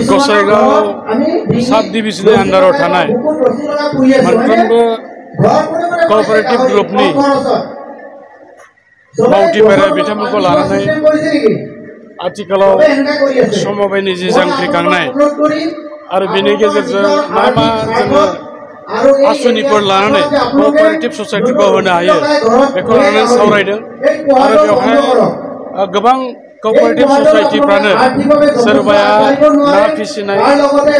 गसाइगाव साब डिविजननि आन्डाराव थानाय मोनफ्रोमबो कअपारेटिभ ग्रुपनि मावथिफोरा बिथांमोनखौ लानानै आथिखालाव समबाय निजि जांख्रिखांनाय आरो बेनि गेजेरजों मा जोङो आसनिफोर लानानै कअपारेटिभ ससाइटिखौ होनो हायो बेखौ लानानै सावरायदों आरो बेवहाय गोबां कअपारेटिभ ससाइटिफ्रानो सोरबाया ना फिसिनाय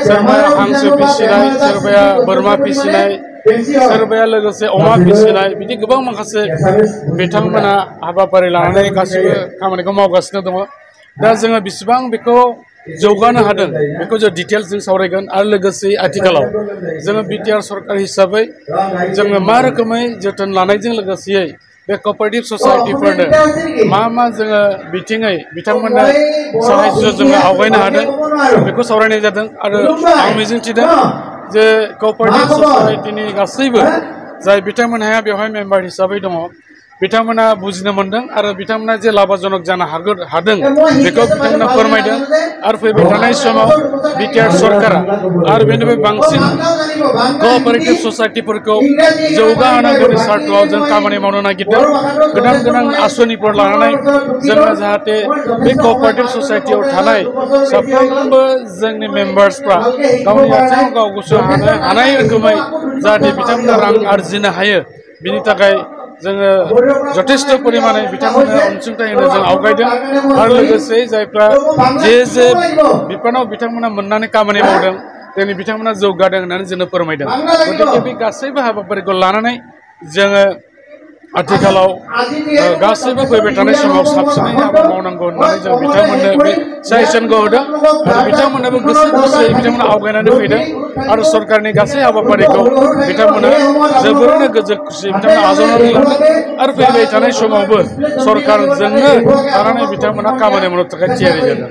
सोरबाया हांसो फिसिनाय सोरबाया बोरमा फिसिनाय सोरबाया लोगोसे अमा फिसिनाय बिदि गोबां माखासे बिथांमोना हाबाफारि लानानै गासिबो खामानिखौ मावगासिनो दङ दा जोङो बिसिबां बेखौ जौगानो हादों बेखौ जों डिटेल्सजों सावरायगोन आरो लोगोसे आथिखालाव जोङो बिटिआर सरकार हिसाबै जोङो मा रोखोमै जोथोन लानायजों लोगोसेयै बे कअपारेटिभ ससाइटिफोरनो मा जोङो बिथिङै बिथांमोननो साहाय्य जोङो आवगायनो हादों बेखौ सावरायनाय जादों आरो आं मिजिंथिदों जे कअपारेटिभ ससाइटिनि गासैबो जाय बिथांमोनहा बेवहाय मेम्बार हिसाबै दङ बिथांमोना बुजिनो मोनदों आरो बिथांमोना जे लाभाजनक जानो हादों बेखौ बिथांमोना फोरमायदों आरो फैबाय थानाय समाव बिटिआर सरकारा आरो बेनिफ्राय बांसिन कअपारेटिभ ससाइटिफोरखौ जौगाहोनांगौनि सार्थआव जों खामानि मावनो नागिरदों गोदान आसनिफोर लानानै जोङो जाहाथे बे कअपारेटिभ ससाइटियाव थानाय साफ्रोमबो जोंनि मेम्बार्सफ्रा गावनि आथिङाव गाव गसंनो हानाय रोखोमै जाहाथे बिथांमोना रां आरजिनो हायो बिनि थाखाय जोङो जथेस्थ परिमाणे बिथांमोननो अनसुंथाइ होनो जों आवगायदों आरो लोगोसे जायफ्रा जे बिफानाव बिथांमोना मोननानै खामानि मावदों दिनै बिथांमोना जौगादों होननानै जोंनो फोरमायदों गतिके बे गासैबो हाबाफारिखौ लानानै जोङो आथिखालाव गासैबो फैबाय थानाय समाव साबसिनै हाबा मावनांगौ होननानै जों बिथांमोननो बे साजेसनखौ होदों आरो बिथांमोनाबो गोसो खुसियै बिथांमोना आवगायनानै फैदों आरो सरकारनि गासै हाबाफारिखौ बिथांमोना जोबोरैनो गोसो खुसियै बिथांमोना आजावनानै लादों आरो फैबाय थानाय समावबो सरकारजोंनो थानानै बिथांमोना खामानि मावनो थाखाय थियारि जादों।